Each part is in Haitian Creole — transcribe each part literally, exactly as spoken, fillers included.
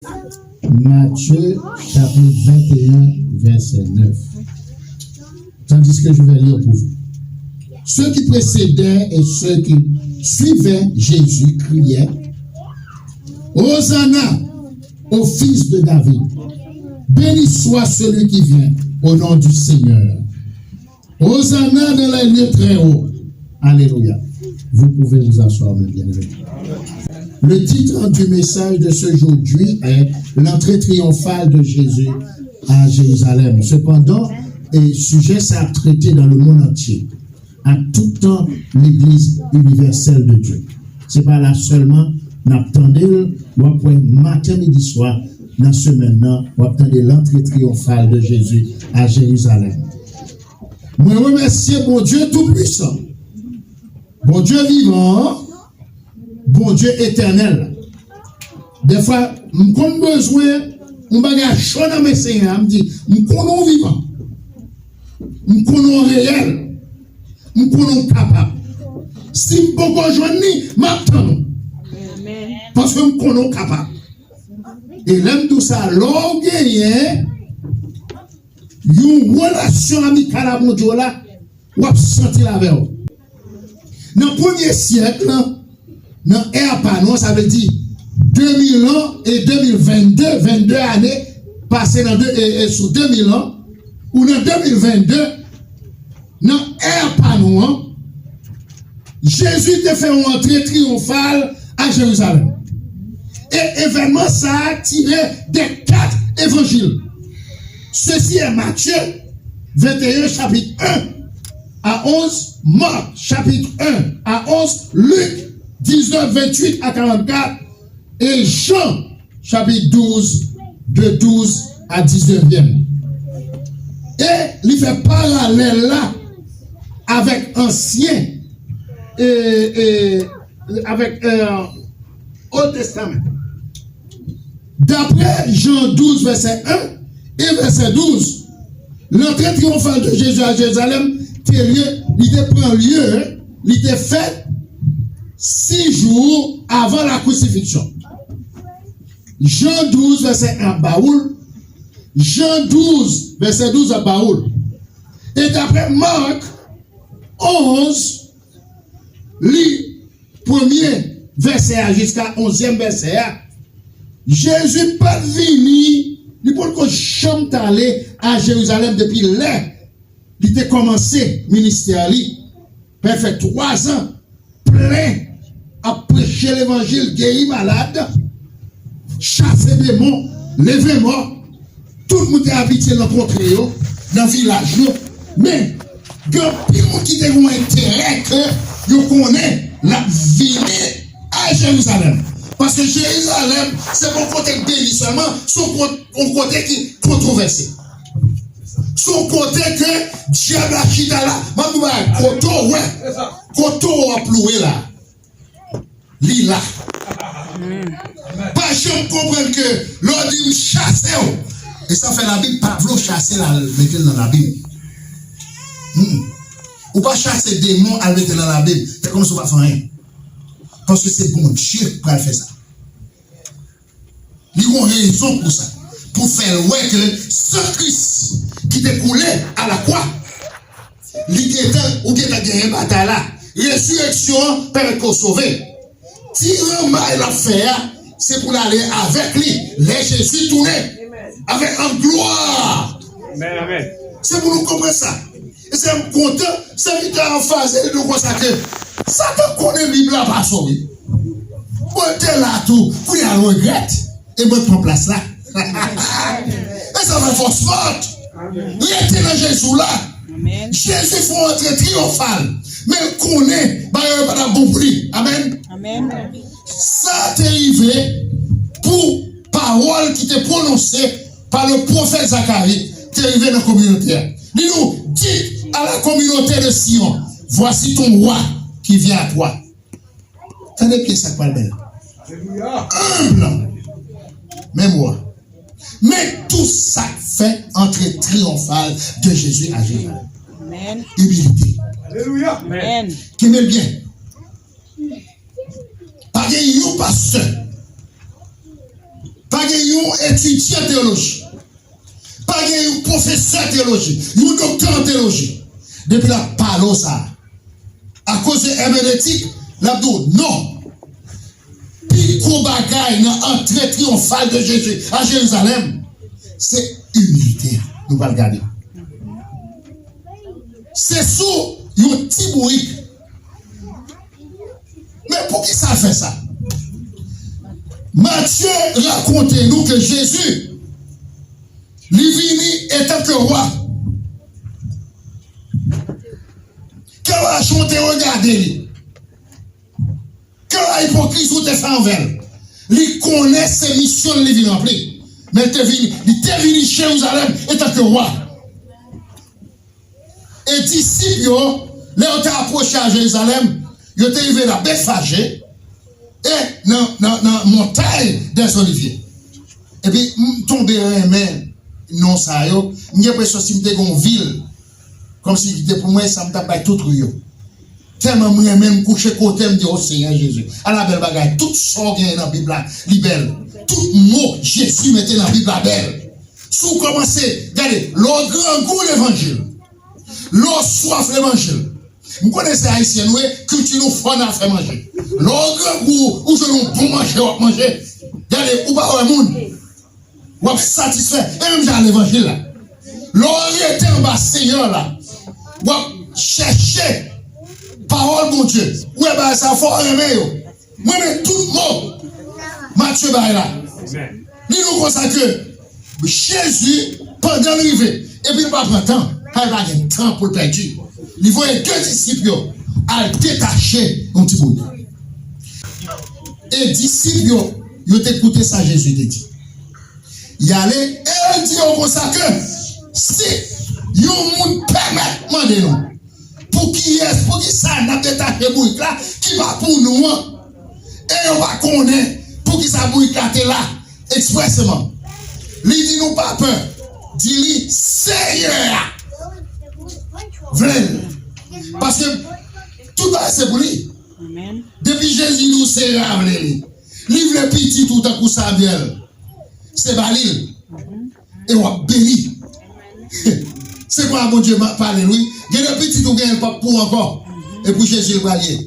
Matthieu chapitre vingt et un, verset neuf. Tandis que je vais lire pour vous. Ceux qui précédaient et ceux qui suivaient Jésus criaient : Hosanna au fils de David. Béni soit celui qui vient au nom du Seigneur. Hosanna dans les lieux très hauts. Alléluia. Vous pouvez vous asseoir, mes bien-aimés. Le titre du message de ce jour est l'entrée triomphale de Jésus à Jérusalem. Cependant, e sijè sa ap trete dans le monde entier, ak tout tan legliz inivèsèl de Dye. Se pa la sèlman n ap tande l, w ap wè maten, midi, swa nan semèn nan, w ap tande l'entrée triomphale de Jésus à Jérusalem. Mwen remèsye Bondye Toupwisan, Bondye vivan an, Bondye etènèl. Dèfwa, m konn bezwen yon bagay cho nan men Senyè a, m di, m konnen w vivan. M konnen w reyèl. M konnen w kapab. Si m poko jwenn li, m ap tann ou. Paske m konnen w kapab. E lè m di w sa, lè w genyen yon relasyon amikal a Bondye w la, w ap santi l avè w. Nan premye syèk lan, nan è pa nou an, sa vle di de mil an e de mil vennde, vennde ane pase nan de, e, e sou de mil an, ou nan de mil vennde, nan è pa nou an, Jezi te fè yon antre triyonfal a Jerizalèm. E evènman sa a tire de kat evanjil. Ceci est Matthieu vingt et un, chapitre un à onze, Marc, chapitre un à onze, Luc dix-neuf, vingt-huit à quarante-quatre, e Jan, chapit douz, de douz a diznèvyèm. E li fè paralèl la avèk ansyen, e, e, avèk, e, Old Testament. Daprè Jan douz, vèsè en e vèsè douz, l'entrée triomphale de Jésus à Jérusalem te lye, li te pran lye, li te fèt sis jou avan la crucifixion. Jan douz, vèsè en ap ba ou l. Jan douz, vèsè douz ap ba ou l. E daprè Mak onz, li premye vèsè a jiska onzyèm vèsè a, Jezi pa t vini, li potko janm t ale a Jerizalèm depi lè li te kòmanse ministè li. Pè fè twazan plen ap preche levanjil, geri malad, chase demon, leve mò. Tout moun te abitye rankontre yo nan vilaj yo. Men, gen anpil moun ki te gen yon enterè ke yo konnen l ap vini a Jerizalèm. Paske Jerizalèm, se pa yon kote k beni sèlman, se yon ko-, yon kote ki kontwovèse. Se yon kote ke dyab la chita la. M ap di w bagay, kote w wè, kote w ap louwe la, li la. Pa janm konprann ke lè w di m chase w, e sa fè Labib pa t vle w chase l al mete l nan Labib. Hmm. Ou pa chase demon al mete l nan Labib. Fè kòmsi w pa fè anyen. Paske se Bondye k pral fè sa. Li gon rezon pou sa. Pou fè l wè ke san Kris ki te koule alakwa, li gentan, ou gentan genyen batay la. Rezireksyon an pèmèt ke w sove. Ti ranmay l ap fè a, se pou l ale avèk li lè Jezi tounen avèk an glwa. Amèn, amèn. Se pou nou konprann sa. E se m kontan, sèvitè an faze nou konsa ke Satan konnen Bib la pa sòt, wi. Bon, l te la tou, kounye a l regrèt. E mwen pran plas la. E sa fè fòs fòt. Rete nan Jezi w la. Amèn. Jezi fè yon antre triyonfal. Men l konnen bagay yo pa t ap bon pou li. Amèn. Amèn. Sa te rive pou pawòl ki te pwononse pa le pwofèt Zakari te rive nan kominote a. Li di w, dites à la communauté de Sion, voici ton roi qui vient à toi. Tande byen sa k pral bèl. Alelouya. Anb. Menm wa. Men tou sa k fè antre triyonfal de Jezi a Jerizalèm. Amèn. Imilite. Alelouya. Amèn. Kenbe l byen. Pa gen yon pastè Pa gen yon etidyan teyoloji. Pa gen yon pwofesè teyoloji, yon doktè an teyoloji. Depi l ap pale w sa, akoz de èmènetik, l ap di w non. Pi gwo bagay nan antre triyonfal de Jezi a Jerizalèm, se imilite a. Nou pral gade. Se sou yon ti bourik. Men poukisa l fè sa? Matye rakonte nou ke Jezi, li vini etan ke wa. Kè wa, jan w te regade li, kè wa, ipokrizi w te fè anvè l. Li konnen se misyon l li vin ranpli. Men l te vini, li te vini Jerizalèm etan ke wa. E disip yo, lè yo te apwoche a Jerizalèm, yo te rive la Betfaje e nan, nan, nan Montay dè Zolivye. Epi, m tonbe renmen non sa yo. M gen enpresyon si m te gen yon vil, kòmsi ki te pou mwen, sa m t ap bay tout ri yo. Tèlman m renmen, m kouche kote m, m di, "O Senyè Jezi, ala bèl bagay." Tout sa w genyen nan Bib la, li bèl. Tout mo Jezi mete nan Bib la bèl. Si w kòmanse, gade, lè w grangou levanjil, lè w swaf levanjil, m konnen se Ayisyen nou ye, kilti nou fò nan afè manje. Lè w grangou, ou jwenn yon bon manje w ap manje, gade, ou pa wè moun. W ap satisfè. E menm jan levanjil la. Lè w rete anba Senyè la, w ap chèche pawòl Bondye. Ou wè bagay sa, fò w renmen yo. Mwen renmen tout mo Matye bay la. Li di nou konsa ke Jezi, pandan l rive, epi l pa pran tan, pa, pa gen tan pou l pèdi. Li voye de disip yo al detache yon ti bout. E disip yo, yo te koute sa Jezi te di. Y ale, e l di yo konsa ke si yon moun pèmèt mande nou, pou kiyès, poukisa n ap detache bourik la ki pa pou nou an? E yo pa konnen poukisa bourik la te la eksprèsman. Li di nou pa pè, di li Senyè a vle l. Paske tout bagay se pou li. Depi Jezi di w Senyè a vle li, li vle pitit ou tankou Samyèl. Se ba li l. E w ap beni. Se konsa Bondye ma-, pale l, wi. Gen de pitit ou genyen l p ap pou w ankò. E pou Jezi l pral ye.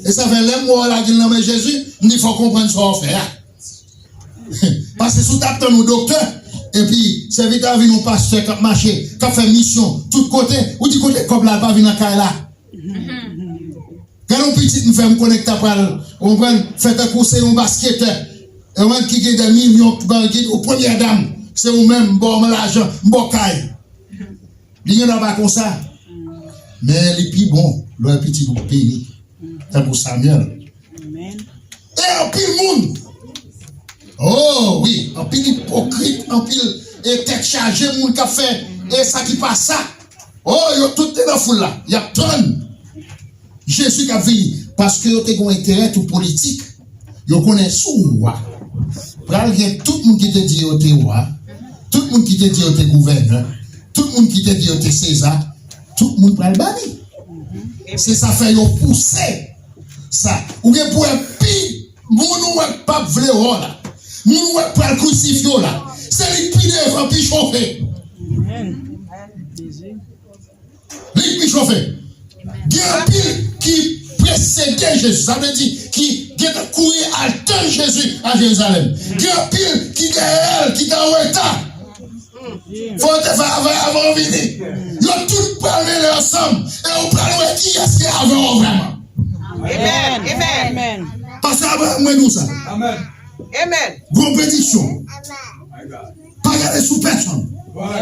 E sa fè lè m wè w lage l nan men Jezi, m di fò w konprann sa w fè a. Paske si w t ap tann yon doktè, epi sèvitè a vin yon pastè k ap mache, k ap fè misyon tout kote, ou di kote kòb la, l pa vin nan kay la. Gade yon pitit m fè, m konnen k ta pral, ou konprann, fè tankou se yon basketè. Ou konprann, ki gen de milyon, ki ba, ki, ou premyè dam, se ou menm, m ba w lajan, m ba w kay. Li gen dwa pa konsa. Men li pi bon lè w pitit ou beni, tankou Samyèl. E anpil moun, oh wi, anpil ipokrit, anpil, e tèt chaje, moun k ap fè, e sa ki pa sa. Oh, yo tout te nan foul la, y ap tann Jezi k ap vini, paske yo te gen yon enterè tou politik. Yo konnen sou wa, pral gen tout moun ki te di yo te wa, tout moun ki te di yo te gouvènè, tout moun ki te di yo te Seza, tout moun pral bani. Se sa fè yo pouse sa. Ou gen pou wè pi moun ou wè k p ap vle wè w la, moun ou wè k pral krisifye w la, se li k pi devan, pi chofe. Li k pi chofe. Gen anpil ki presede Jezi, sa vle di ki gentan kouri al tann Jezi a Jerizalèm. Gen anpil ki dèyè l, ki t an reta. Fò w te fè avè avan w vini. Yo tout pral rele ansanm e w pral wè kiyès ki avè w vrèman. Amèn. Amèn. Pastè Abraham, mwen di w sa. Amèn. Gon benediksyon. Pa gade sou pèsonn.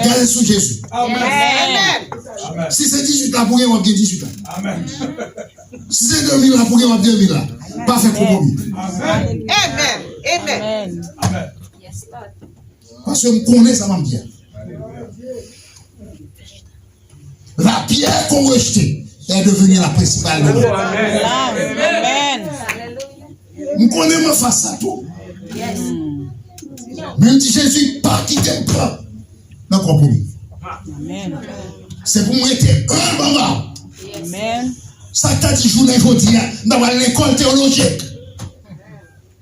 Gade sou Jezi. Amèn. Si se dizuit la pou gen, w ap gen dizuit la. Si se de mil la pou gen, w ap de mil la. Pa fè konpwomi. Amèn. Amèn. Paske m konnen sa m ap di a. La pierre qu'on rejetait est devenue la principale de l'autre. Amèn. M konnen m anfas sa tou. Men m di Jezi, pa kite m pran nan konpwomi. Se pou m rete enb anba w. Sa k ta di jounen jodi a, m ta pral lekòl teyolojik.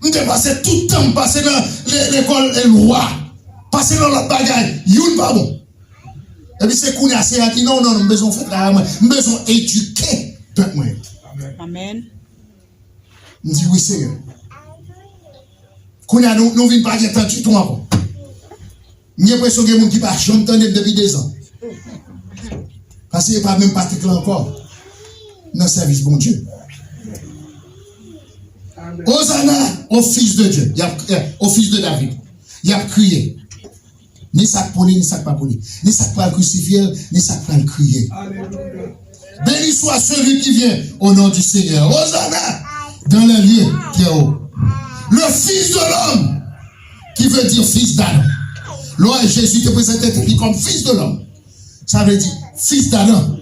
M te pase tout tan m pase nan le- lekòl e lwa, pase nan lòt bagay, youn pa bon. Epi se kounye a Seyè a di, "Non, non, non, m bezwen fè travay mwen. M bezwen edike pèp mwen yo." Amèn. M di, "Wi, Seyè." Kounye a nou, nou vin pa gen tan ditou ankò. M gen enpresyon gen moun ki pa janm tande m depi dezan. Paske yo pa menm Patrik la ankò nan sèvis Bondye. Hosanna au Fils de Dieu, y ap, eh, au Fils de David. Y ap kriye. Ni sa k pou li, ni sa k pa pou li. Ni sa k pral krisifye l, ni sa k pral kriye. Béni soit celui qui vient au nom du Seigneur. Hosanna dans les lieux très hauts. Le Fils de l'homme, qui veut dire fils d'Adam. Lè Jezi te prezante tèt li kòm Fils de l'homme, sa vle di fils d'Adam.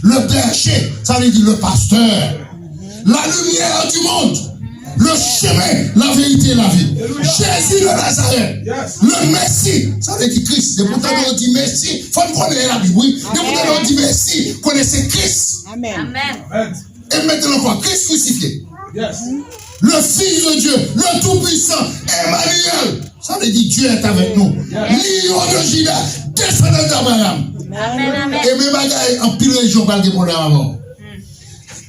Le berger, sa vle di le pasteur. La lumière du monde. Le chemin, la vérité et la vie. Jezi de Nazareth, le Messie, sa vle di Kris. Depi w tande yo di Messi, fò n konnen Labib, wi. Depi w tande yo di Messi, konnen se Kris. Amèn. E m mete l ankò, Kris krisifye. Le Fils de Dieu, le Tout-Puissant, Emmanuel. Sa vle di Dye est avec nous. Lion de Juda, desandan d'Abraham. E men bagay, anpil relijyon pral gen pwoblèm avè w.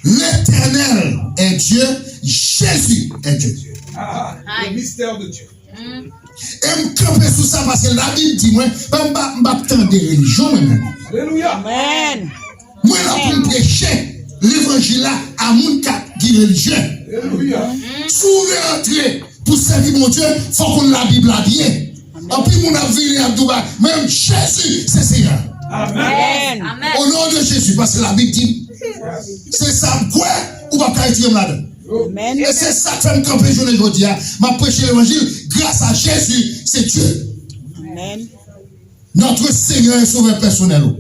L'Éternel est Dieu, Jésus est Dieu. Ah, le mystère de Dieu. E m kanpe sou sa paske Labib di mwen, pa m pa, m p ap tande relijyon mwen menm. Alelouya. Amèn. Mwen la pou m preche levanjil la a moun k ap gen relijyon. Alelouya. Si w vle antre pou sèvi Bondye, fò w konn Labib la byen. Anpil moun ap vini, ap di w ba, men Jezi se Seyè. Amèn. Amèn. O non de Jezi, paske Labib di m. Se sa m kwè, ou p ap ka retire m ladan. Amèn. E se sa k fè m kanpe jounen jodi a. M ap preche levanjil, gras a Jezi, se Dye. Amèn. Notre Seigneur et Sauveur personnel.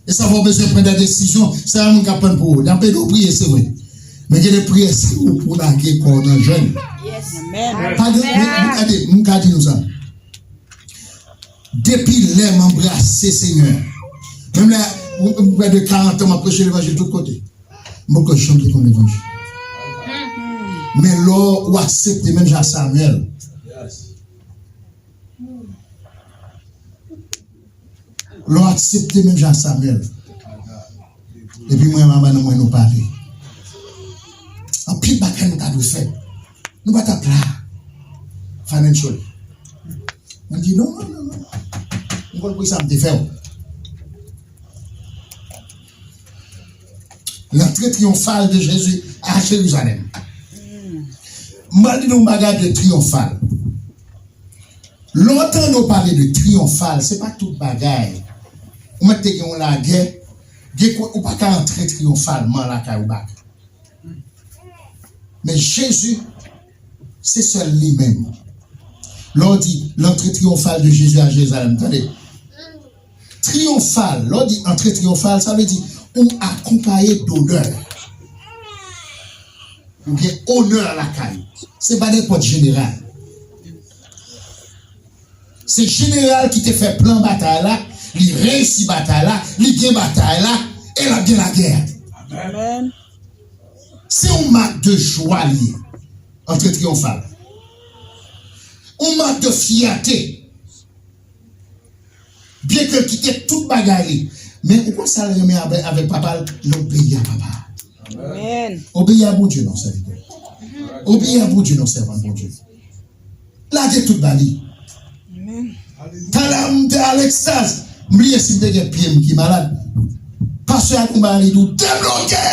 E sa fè w bezwen pran de desizyon. Se yon moun k ap pran pou ou. N ap ede w priye, se vre. Men gen de priyè, se ou pou lage kò w nan jèn. Amèn. Pa gen, men, men gade, m ka di nou sa. Depi lè m anbrase Senyè, menm lè m, m prè de karant an m ap preche levanjil tout kote, m poko janm te konn levanjil. Men lè w aksepte menm jan Samuel, lè w aksepte menm jan Samuel, epi mwen, manman nan mwen, nou pale. Anpil bagay nou ta dwe fè. Nou pa t ap la. Financially. Mwen di, "Non, non, non, non. M konn pou sa m te fè w." L'entrée triomphale de Jésus à Jérusalem. M pral di nou yon bagay de triyonfal. Lè w tande yo pale de triyonfal, se pa tout bagay. Ou mèt te gen yon lagè, gen kwen, ou pa ka antre triyonfalman lakay ou bak. Men Jezi, se sèl li menm. Lè w di, l'entrée triomphale de Jésus à Jérusalem, tande. Triyonfal, lè w di antre triyonfal, sa vle di ou akonpaye donè. Ou gen onè lakay ou. Se pa nenpòt jeneral. Se jeneral ki te fè plan batay la, li reyisi batay la, li gen batay la, e l ap gen lagè. Amèn. Se yon mak de jwa li ye, antre triyonfal. Yon mak de fyète. Byenke l kite tout bagay li, men ou konn sa l renmen avè, avèk papa l, l obeyi a papa. Amèn. Obeyi a Bondye non, sèvitè. Obeyi a Bondye non, sèvant Bondye. Lage tout ba li. Amèn. Talè a m te a lekstaz, m bliye si m te gen pye m ki malad. Pastè a konba li di w, "Debloke!"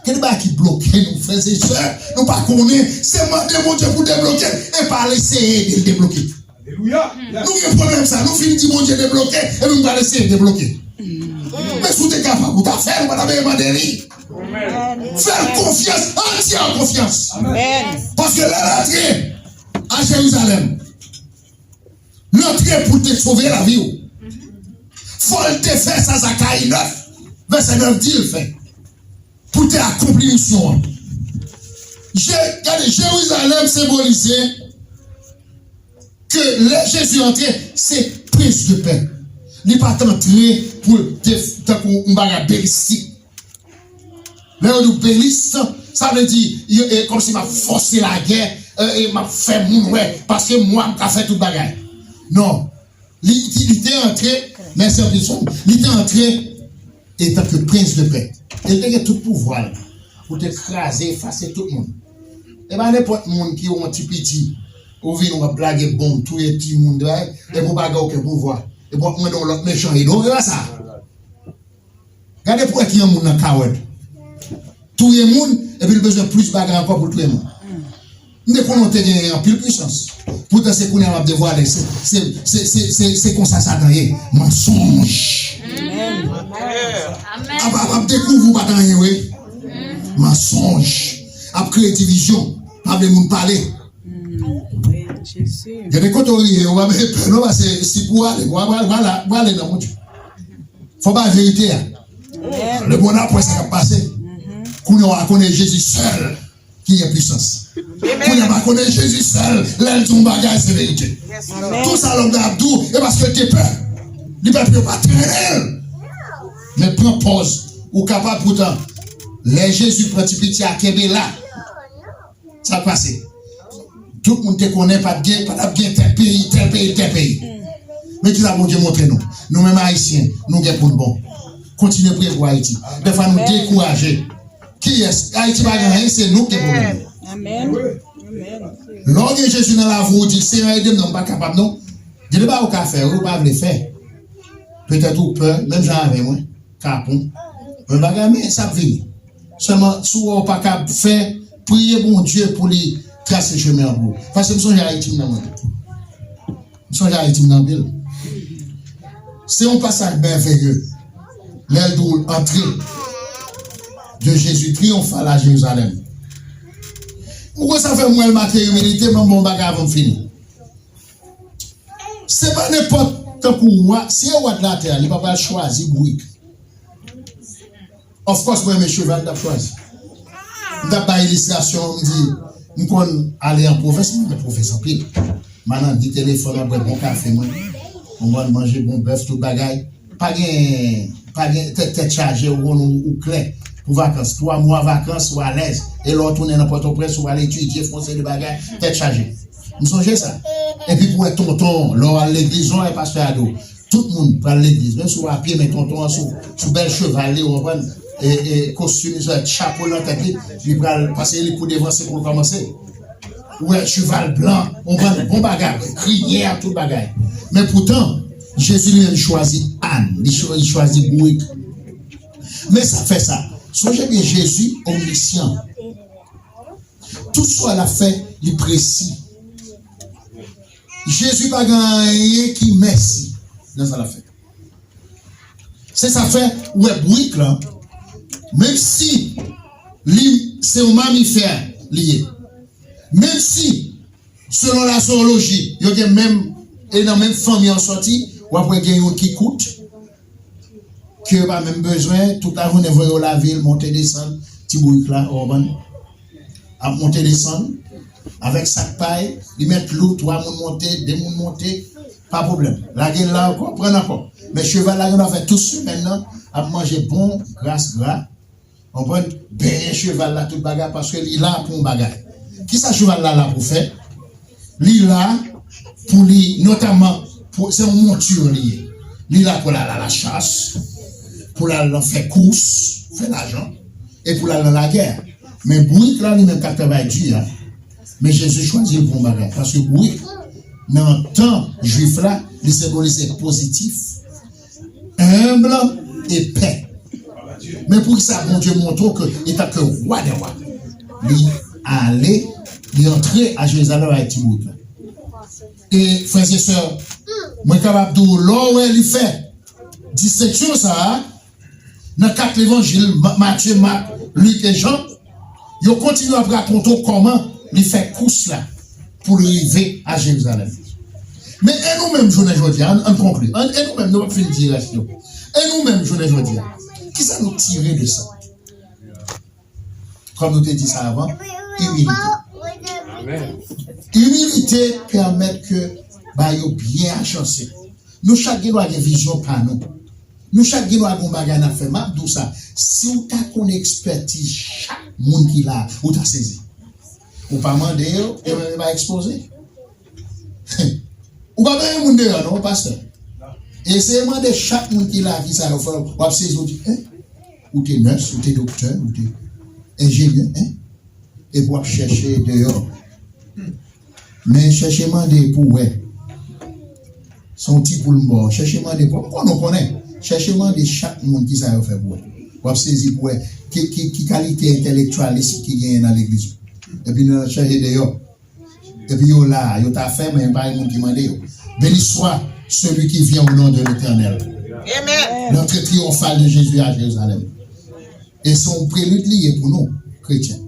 Gen de bagay ki bloke nou, frè e sè, nou pa konnen. Se mande Bondye pou debloke l, e pa al eseye ede l debloke. Alelouya. Nou gen pwoblèm sa, nou fin di Bondye debloke, epi nou pa al eseye debloke. Men si w te kapab, ou ta fè l, ou pa ta bezwen mande li. Fè l konfyans, antyè konfyans. Amèn. Paske lè l antre a Jerizalèm, l antre pou te sove lavi w. Fò l te fè sa Zacharie nèf, vèsè nèf di l fè. Pou te akonpli misyon an. Je, gade, Jerizalèm senbolize ke lè Jezi antre, se prens de pè. Li pa t antre pou te, tankou yon bagay belistik. Lè yo di w belis, Sa vle di, yo, e, kòmsi m ap fòse lagè, e, e m ap fè moun wè, paske mwen, m ka fè tout bagay. Non. Li, li, li te antre, mèsi anpil, Fanm. Li te antre etanke prens de pè. E l te gen tout pouvwa l pou te kraze, efase tout moun. E pa nenpòt moun ki yon ti piti, ou vin w ap lage bonm, touye timoun, epi w pa gen okenn pouvwa. Epi w ap mande yon lòt mechan ede w, e pa sa. Gade pou wè ki yon moun nan kawòd. Touye moun, epi l bezwen plis bagay ankò pou l touye moun. M te konnen w te gen anpil pwisans. Poutan se kounye a m ap devwale. Se, se, se, se, se, se konsa Satan ye. Mansonj. Ap, ap, ap dekouvri w pa t anyen vre. Mansonj. Ap kreye divizyon. Pa vle moun pale. Gen de kote w rive, w pa menm pè non, paske si pou w ale, w a, w a, w a la, w ale nan Bondye. Fò bay verite a. Lemonn ap wè sa k ap pase. Kounye a w a konnen Jezi sèl ki gen pwisans. Kounye a w a konnen Jezi sèl, lè l di yon bagay, se verite. Tou sa lòm nan ap di w, e paske l te pè. Li pè pou yo pa trennen l. Men pran pòz, ou kapab poutan. Lè Jezi pran ti piti a, kenbe la. Sa k pase? Tout moun te konnen pa t gen, pa t ap gen tèl peyi, tèl peyi, tèl peyi. Men kisa Bondye montre nou? Nou menm Ayisyen, nou gen pou n bon. Kontinye priye pou Ayiti. Dèfwa nou dekouraje. Kiyès? Ayiti pa gen anyen, se nou ki gen pwoblèm. Amèn. Lè w gen Jezi nan lavi w, ou di, Senyè, ede m non, m pa kapab non. Gen de bagay ou ka fè, ou pa vle fè. Petèt ou pè, menm jan avè mwen. Kapon. Men bagay, men sa ap vini. Sèlman, si w wè w pa ka fè, priye Bondye pou li trase chemen an pou ou. Paske m sonje Ayiti m nan mwen. M sonje Ayiti m nan anpil. Se yon pasaj mèveye. Lè l di w antre de Jezi triyonfal a Jerizalèm. Ou konn sa fè m wè l make imilite, men m ba w yon bagay avan m fini. Se pa nenpòt tankou wa, si e wa de latè a, li pa pral chwazi bourik. Of course, mwen renmen cheval, m t ap chwazi. M t ap bay ilistrasyon, m di, m konn ale an pwovens, mwen renmen pwovens anpil. M ann di telefòn, mwen bwè bon kafe mwen. Mwen manje bon bèf, tout bagay. Pa gen, pa gen tèt, tèt chaje, ou konn ou, ou klè. Pou vakans, twa mwa vakans, ou alèz. E lè w tounen nan Pòtoprens, ou al etidye, fè yon seri de bagay, tèt chaje. M sonje sa. Epi pou wè tonton, lè w al legliz, yon wè pastè a di w, tout moun pral legliz, menm si w a pye, men tonton an sou, sou bèl cheval li, ou konprann? E, e kostim li sou tèt, chapo l nan tèt li, li pral, paske li pou devanse pou l kòmanse. Ou wè cheval blan, ou konprann? Bon bagay, krinyè, tout bagay. Men poutan, Jezi li menm chwazi àn, li chwa-, li chwazi bourik. Men sa k fè sa. Sonje byen, Jezi omnisyan. Tout sa l ap fè, li presi. Jezi pa gen anyen ki mèsi nan sa l ap fè. Se sa k fè, ou wè bourik lan, menm si li se yon mamifè li ye, menm si, selon la zooloji, yo gen menm, e nan menm fanmi an sòti, w ap wè gen youn ki kout, ke yo pa menm bezwen, tout lajounen voye yo lavil, monte desann, ti bourik la, ou konprann? Ap monte desann, avèk sak pay, li mèt lou, twa moun monte, de moun monte, pa pwoblèm. Lage l la ankò, pran l ankò. Men cheval la, gen dwa fè tout semèn nan, ap manje bon gras gra, konprann? Benyen cheval la, tout bagay, paske li la pou yon bagay. Kisa cheval la la pou fè? Li la pou li, notamman, pou, se yon monti li ye. Li la pou l al a lachas, pou l al nan fè kous, fè lajan, e pou l al nan lagè. Men bourik la, li menm k ap travay di a, men Jezi chwazi l pou yon bagay. Paske bourik, nan tan jwif la, li senbolize pozitif, enb e pè. Men poukisa Bondye montre w ke, etan ke wa dè wa, li ale, li antre a Jerizalèm avèk ti bourik la? E, frè e sè, mwen kapab di w, lè w wè li fè distenksyon sa a, nan kat levanjil, Ma-, Matye, Mak, Lik e Jan, yo kontinye ap rakonte w kòman li fè kous la pou l rive a Jerizalèm. Men e nou menm, jounen jodi a, ann, ann konkli. Ann, e nou menm, nou p ap fin di rès yo. E nou menm, jounen jodi a, kisa nou tire de sa? Kòm nou te di sa avan, imilite. Imilite pèmèt ke bagay yo byen achanse. Nou chak gen dwa gen vizyon pa nou. Nou chak gen dwa gen yon bagay n ap fè. M ap di w sa, si w ta konn ekspètiz chak moun ki la, ou ta sezi. Ou pa mande yo, yo menm yo pa ekspoze. Ou pa mande moun deyò non, pastè. Eseye mande chak moun ki la ki sa yo fè, w ap sezi, w di, en? Ou te nès, ou te doktè, ou te enjenyè, en? Epi w ap chèche deyò. Men chèche mande pou wè. Se yon ti poul m ba w. Chèche mande pou, m konnen w konnen. Chèche mande chak moun ki sa yo fè pou wè. W ap sezi pou wè ki, ki, ki kalite entèlektyèlis ki genyen nan legliz ou. Epi nou chèche deyò. Epi yo la, yo ta fè, men pa gen moun ki mande yo. Béni soit celui qui vient au nom de l'Éternel. Amen. L'entrée triomphale de Jésus à Jérusalem. E se yon prelid li ye pou nou, kretyen.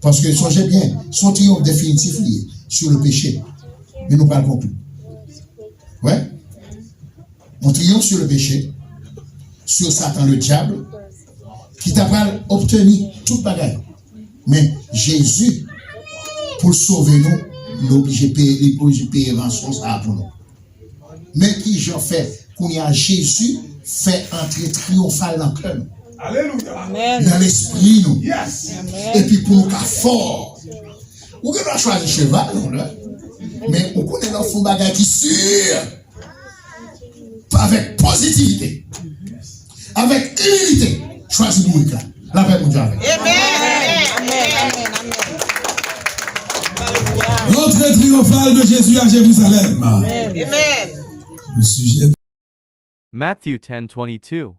Paske sonje byen, se yon triyonf definitif li ye sur le péché. Men nou pral konkli. Wè. On triomphe sur le péché, sur Satan le diable, ki ta pral obteni tout bagay. Men Jezi, pou l sove nou, li oblije peye, li oblije peye ranson sa a pou nou. Men ki jan fè, kounye a Jezi fè antre triyonfal nan kè nou. Alelouya. Amèn. Nan lespri nou. Yes. Amèn. Epi pou nou ka fò. Ou gen dwa chwazi cheval, non, la. Men ou konnen lè w fè yon bagay ki si, avèk pozitivite, avèk imilite, chwazi bourik la. Lapè Bondye avèk. Amen. Amen. Amen. Amen. L'entrée triomphale de Jésus à Jérusalem. Amen. Le sujet. Matthew ten twenty-two.